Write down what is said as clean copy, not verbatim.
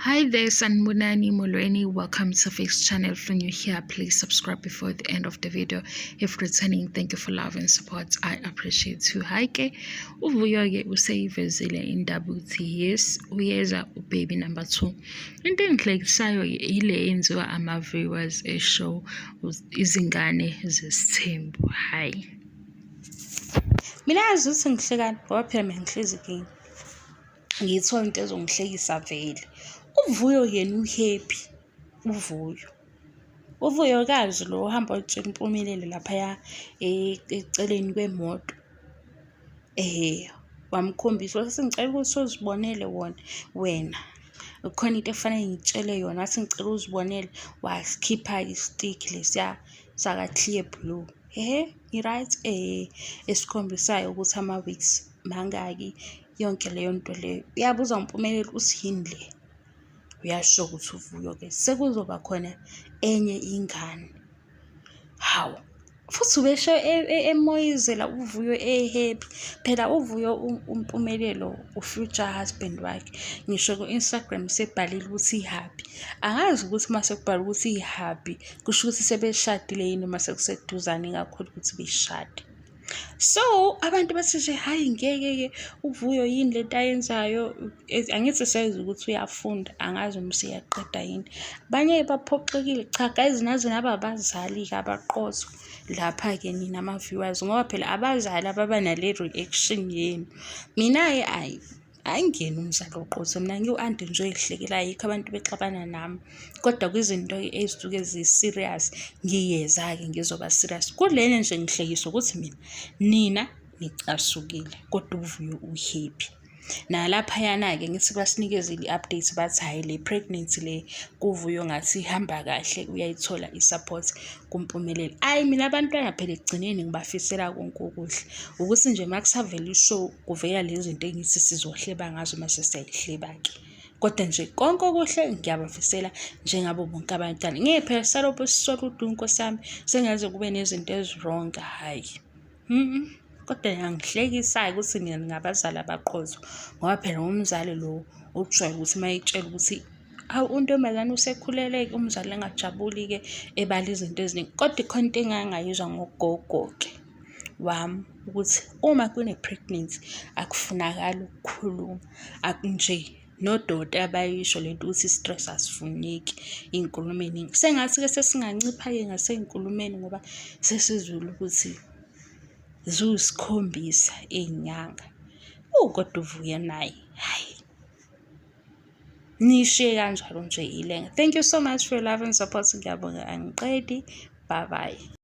Hi there, Sanibonani Molweni. Welcome to Fix Channel. If you're new here, please subscribe before the end of the video. If returning, thank you for love and support. I appreciate you. Hi ke, uVuyo ke useyivezile indaba ukuthi yes, uyeza ubaby number 2. Into engihlekisayo ile yenziwa ama-viewers e-show Izingane Zesithembu. Hayi. Mina yazi ukuthi ngihlekani ngoba phela mina ngihlezi kini. Ngiyithola into ezongihlekisa vele. UVuyo yena u-happy, uVuyo. UVuyokazi lo ohamba ayotshela uMpumelelo laphaya eceleni kwemoto. Wamkhombisa wathi ngicela ukuthi uzibonele wona wena. Kukhona into ekufanele ngikutshele yona, wathi ngicela uzibonele. Wasikhipha-ke istikhi lesiya saka-clear blue. Hhe, ngi-right? Esikhombisayo ukuthi ama-weeks mangaki, yonke leyo nto leyo. Uyabuza uMpumelelo uthi yini le? Uyasho ukuthi uVuyo-ke sekuzoba khona enye ingane. Hawu, futhi ubesho emoyizela uVuyo e-happy. Phela uVuyo uMpumelelo u-future husband wakhe. Ngisho ku-Instagram sebhalile ukuthi happy. Angazi ukuthi uma sekubhalwe ukuthi happy kusho ukuthi sebeshadile yini noma sekuseduzane kakhulu ukuthi beshade. So abantu bathi nje hhayi ngeke-ke uVuyo yini lento ayenzayo, angithi siyazi ukuthi uyafunda, angazi noma useyaqeda yini. Abanye baphoxekile, cha guys naze naba abazali-ke abaqotho lapha-ke nina ama-viewers ngoba phela abazali ababa nale reaction yenu. Mina-ke ayi Angiyena umzali oqotho mina, ngiwu-anti nje oy'hlekelayo, yikho abantu bexabana nami. Kodwa kwizinto ey'suke zi-serious ngiyeza-ke ngizoba serious. Kulena nje ngihlekiswa ukuthi mina nina nicasukile kodwa uVuyo u-happy. Nalaphayana-ke ngithi basinikezile i-update bathi hhayi le pregnancy le kuVuyo ngathi ihamba kahle uyayithola i-support kuMpumelelo. Ayi mina abantwana phela ekugcineni ngibafisela konke okuhle. Ukuthi nje uma kusavela i-show kuvela lezi zinto engithi sizohleba ngazo mase siyayihleba-ke. Kodwa nje konke okuhle ngiyabafisela njengabo bonke abantwana. Ngeke phela salokhu sisola udu nkosi yami sengaze kube nezinto ezi-wrong hhayi. Kodwa ngiyangihlekisa-ke ukuthi nina ningabazali abaqotho ngoba phela umzali lo ojwayele ukuthi uma ekutshela ukuthi hawu untombazane usekhulelwe-ke umzali engajabuli-ke ebala izinto eziningi. Kodwa ikhona into engake ngayizwa ngogogo-ke wami ukuthi uma kune-pregnancy akufunakali ukukhuluma nje nodokotela bayisho lento ukuthi i-stress asifuneki iy'nkulumo ey'ningi. Sengathi-ke sesingancipha-ke ngasey'nkulumeni ngoba sesizwile ukuthi ziwusikhombisa iy'nyanga. Ewu kodwa uVuyo naye, hhayi. Niyishiye kanjalo nje ilenga. Thank you so much for your love and support. Ngiyabonga angiqedi. Bye bye.